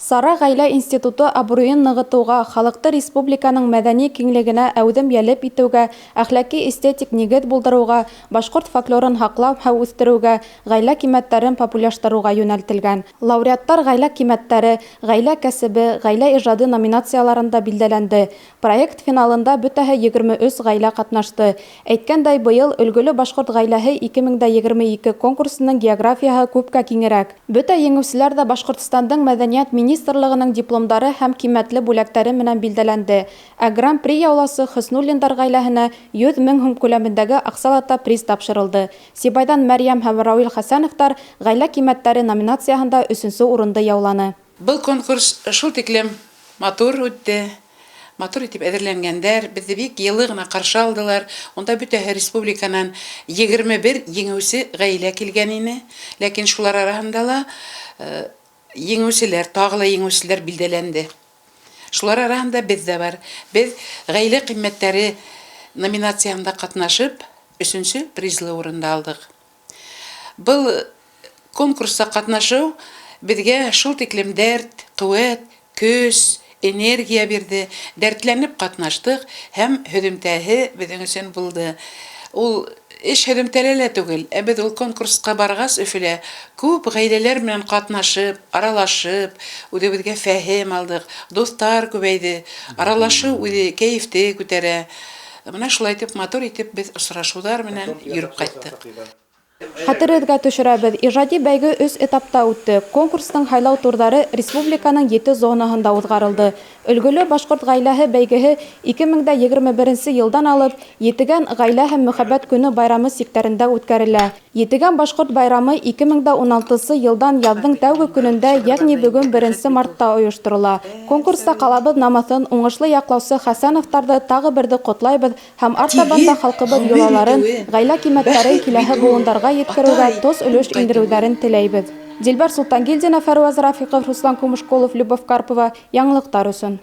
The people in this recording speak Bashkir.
Сара гаилә институты абруйын ныгытыуға, халыҡты республиканың мәҙәни киңлегенә әүҙем йәлеп итеүгә, әхлаки-эстетик нигеҙ булдырыуға, башҡорт фольклорын һаҡлау һәм үҫтереүгә, ғаилә ҡиммәттәрен популярлаштырыуға йүнәлтелгән. Лауреаттар Ғаилә ҡиммәттәре, Ғаилә кәсебе, Ғаилә ижады номинацияларында билдәләнде. Проект финалында бөтәһе 23 ғаилә ҡатнашты. Әйткәндәй, быйыл Өлгөлө башҡорт ғаиләһе 2022 конкурсының географияһы күпкә киңерәк. Бөтә еңеүселәр ҙә Башҡортостандың Мәҙәниәт министрлығының дипломдары һәм ҡиммәтле бүләктәре менән билдәләнде. Ә Гран-при яулаусы Хөснуллиндар ғаиләһенә 100 мең һум күләмендәге аҡсалата приз тапшырылды. Сибайҙан Мәрйәм һәм Рауил Хәсәновтар Ғаилә ҡиммәттәре номинацияһында өсөнсө урынды яуланы. Был конкурс шул тиклем матур үтте, матур итеп әҙерләнгәндәр, беҙҙе бик йылы ғына ҡаршы алдылар. Унда бөтәһе республиканан 21 еңеүсе ғаилә килгән ине. Ләкин шулар араһында ла еңеүселәр, тағы ла еңеүселәр билдәләнде. Шулар араһында беҙ ҙә бар. Беҙ Ғаилә ҡиммәттәре номинацияһында ҡатнашып, өсөнсө призлы урынды алдыҡ. Был конкурста ҡатнашыу беҙгә шул тиклем дәрт, ҡеүәт, көс, энергия бирҙе. Дәртләнеп ҡатнаштыҡ һәм һөҙөмтәһе беҙҙең өсөн булды. Ул эш һөҙөмтәле лә түгел, ә беҙ ул конкурсҡа барғас Өфөлә күп ғаиләләр менән ҡатнашып, аралашып, үҙебеҙгә фәһем алдыҡ, дуҫтар күбәйҙе. Аралашыу үҙе кәйефте күтәрә. Менә шулай итеп, матур итеп беҙ осрашыуҙар менән йөрөп ҡайттыҡ. Хәтерегеҙгә төшөрәбеҙ, ижади бәйге өс этапта үтте. Конкурстың һайлау турҙары республиканың ете зонаһында уҙғарылды. Өлгөлө башҡорт ғаиләһе бәйгеһе 2021 йылдан алып Етегән ғаилә һәм мөхәббәт көнө байрамы сиктәрендә үткәрелә. Етегән башҡорт байрамы 2016 йылдан яҙҙың тәүге көнөндә, йәғни бөгөн беренсе мартта ойошторола. Конкурста ҡалабыҙ намыҫын уңышлы яҡлаусы Хәсәновтарҙы тағы берҙе ҡотлайбыҙ һәм артабан да Тигеҙ халҡыбыҙ ғүмер йолаларын, итеүе, ғаилә ҡиммәттәрен бәхет киләһе бит ул, быуындарға еткереүгә атай, тос һин өлөш ҡайтыуы. индереүҙәрен теләйбеҙ. Дилбәр Солтангилдина, Фәрүәз Рафиҡов, Руслан Кумышколов, Любовь Карпова. Яңылыҡтар өсөн.